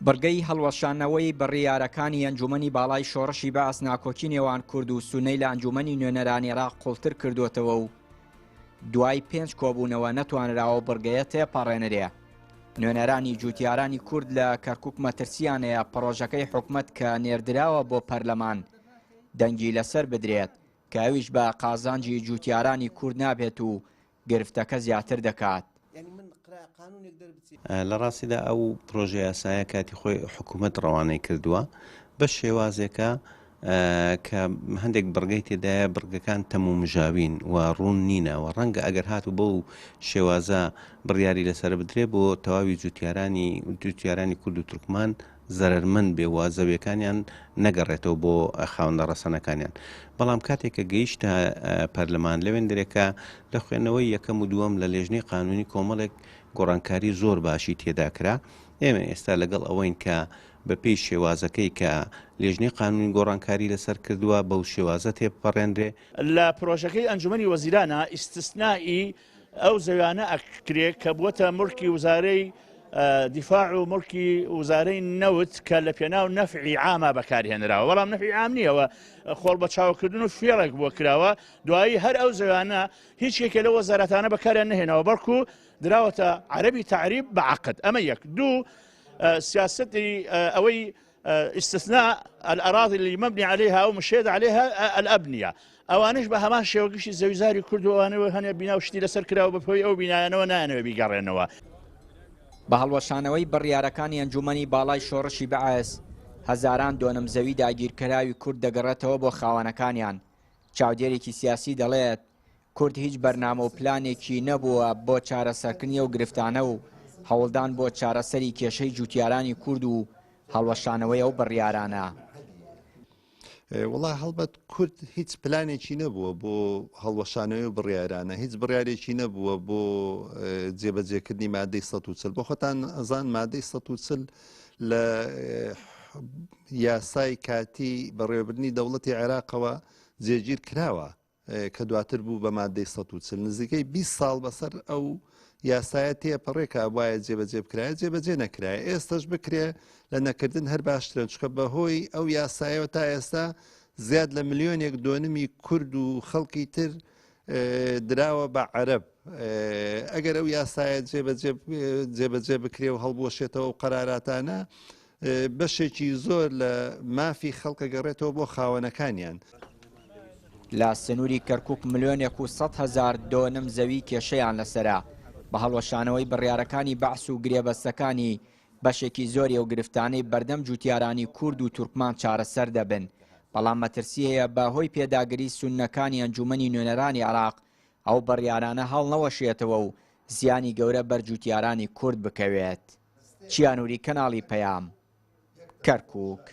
بڕگەی هەڵوەشاندنەوەی بڕیارەکانی ئەنجومەنی باڵای شۆڕشی بەعس ناکۆکی نێوان کورد و سوننەی لە ئەنجومەنی نوێنەرانی عێراق قوڵتر کردووەتەوە و دوای پێنج کۆبوونەوە نەتوانراوە بڕگەیە تێپەڕێنرێ. نوێنەرانی جوتیارانی کورد لە کەرکک مەترسییان هەیە پڕۆژەکەی حکومەت کە نێردراوە بۆ پەرلەمان دەنگی لەسەر بدرێت کە ئەویش بە قازانجی جوتیارانی کورد نابێت و گرفتەکە زیاتر دەکات. لە ڕاستیدا ئەو پرۆژە یاسایە کاتی خۆی حکوومەت ڕەوانەی کردووە بە شێوازێکە کە هەندێک بڕگەی تێدایە بڕگەکان تەمومژاوین و ڕوون نینە و ڕەنگە ئەگەر هاتوو بەو شێوازە بڕیاری لەسەر بدرێ بۆ تەواوی جوتیارانی جوتیارانی کورد و تورکمان زەرەرمەند بێ و زەویەکانیان نەگەڕێتەوە بۆ خاوەندە ڕەسەنەکانیان. بەڵام کاتێک کە گەیشتە پەرلەمان لەوێندرێ کە لە خوێندنەوەی یەکەم و دووەم لە لێژنەی قانونی کۆمەڵێک گۆڕانکاری زۆر باشی تێدا کرا. ئێمە ئێستا لەگەڵ ئەوەین کە بە پێی شێوازەکەی کە لێژنەی قانونی گۆڕانکاری لەسەر کردووە بەو شێوازە تێبپەڕێنرێ. لە پرۆژەکەی ئەنجومەنی وەزیرانە ئیستسنائی ئەو زەویانە ئەکرێ کە بووەتە موڵکی وزارەی دیفاع و موڵکی وزارەی نەوت کە لە پێناو نەفعی عاما بەکارهێنراوە بەڵام نەفعی عام نییەوە خۆڵ بە چاوکردن و فێڵێک بووە کراوە دوایی هەر ئەو زەویانە هیچ یەکێ لە وەزارەتانە بەکاریان نەهێناوە بەڵکو دراوەتە عەرەبی تەعریب بە عەقد ئەمە یەک دوو سیاسەتی ئەوەی استثناء الاراضی اللي مبني عليها او مشيد عليها الابنيه ئەوانش بە هەمان شێوە گشتی زەویزاری کورد و ئەوانەوە هەنێ بینا و شتی لەسەر کراوە بە پێی ئەو بینایانەوە نایانەوە بیگەڕێنەوە. بە هەڵوەشانەوەی بڕیارەکانی ئەنجوومەنی باڵای شۆڕشی بەعس، هەزاران دۆنم زەوی داگیرکراوی کورد دەگەڕێتەوە بۆ خاوەنەکانیان، چاودێرێکی سیاسی دەڵێت، کورد هیچ بەرنامە و پلانێکی نەبووە بۆ چارەسەرکردنی ئەو گرفتانە و هەوڵدان بۆ چارەسەری کێشەی جوتیارانی کورد و هەڵوەشانەوەی ئەو بڕیارانە. وەڵا هەڵبەت کورد هیچ پلانێکی نەبووە بۆ هەڵوەشانەوەی و بڕیارانە هیچ بڕیارێکی نەبووە بۆ جێبەجێکردنی مادەی 140 بۆ خۆتان ئەزان مادەی 140 لە یاسای کاتی بەڕێوەبردنی دەوڵەتی عێراقەوە جێگیر کراوە کە دواتر بوو بە مادەی 140 نزیکەی 20 ساڵ بەسەر ئەو یاسایە تێپەڕێ کە ئەبوایە جێبەجێ بکرایە جێبەجێ نەکرایە ئێستش بکرێ لە نەکردن هەر باشترە چکە بەهۆی ئەو یاسایەوە تا ئێستا زیاد لە ملیۆنێک دۆنمی کورد و خەڵکی تر دراوە بە عەرەب ئەگەر ئەو یاسایە جێبەجێ بکرێ و هەڵبوەشێتەوە و قەراراتانە بەشێکی زۆر لە مافی خەڵک ئەگەڕێتەوە بۆ خاوەنەکانیان. لە سنووری کەرکوک ملیۆنێک و 100,000 دۆنم زەوی کێشەیان لەسەرە، بە هەڵوەشانەوەی بڕیارەکانی بەعس و گرێبەستەکانی، بەشێکی زۆری ئەو گرفتانەی بەردەم جوتیارانی کورد و تورکمان چارەسەر دەبن، بەڵام مەترسی هەیە بە هۆی پێداگری سوننەکانی ئەنجوومەنی نوێنەرانی عێراق ئەو بڕیارانە هەڵنەوەشێتەوە و زیانی گەورە بەر جوتیارانی کورد بکەوێت. چیا نوری کەناڵی پەیام، کەرکوک.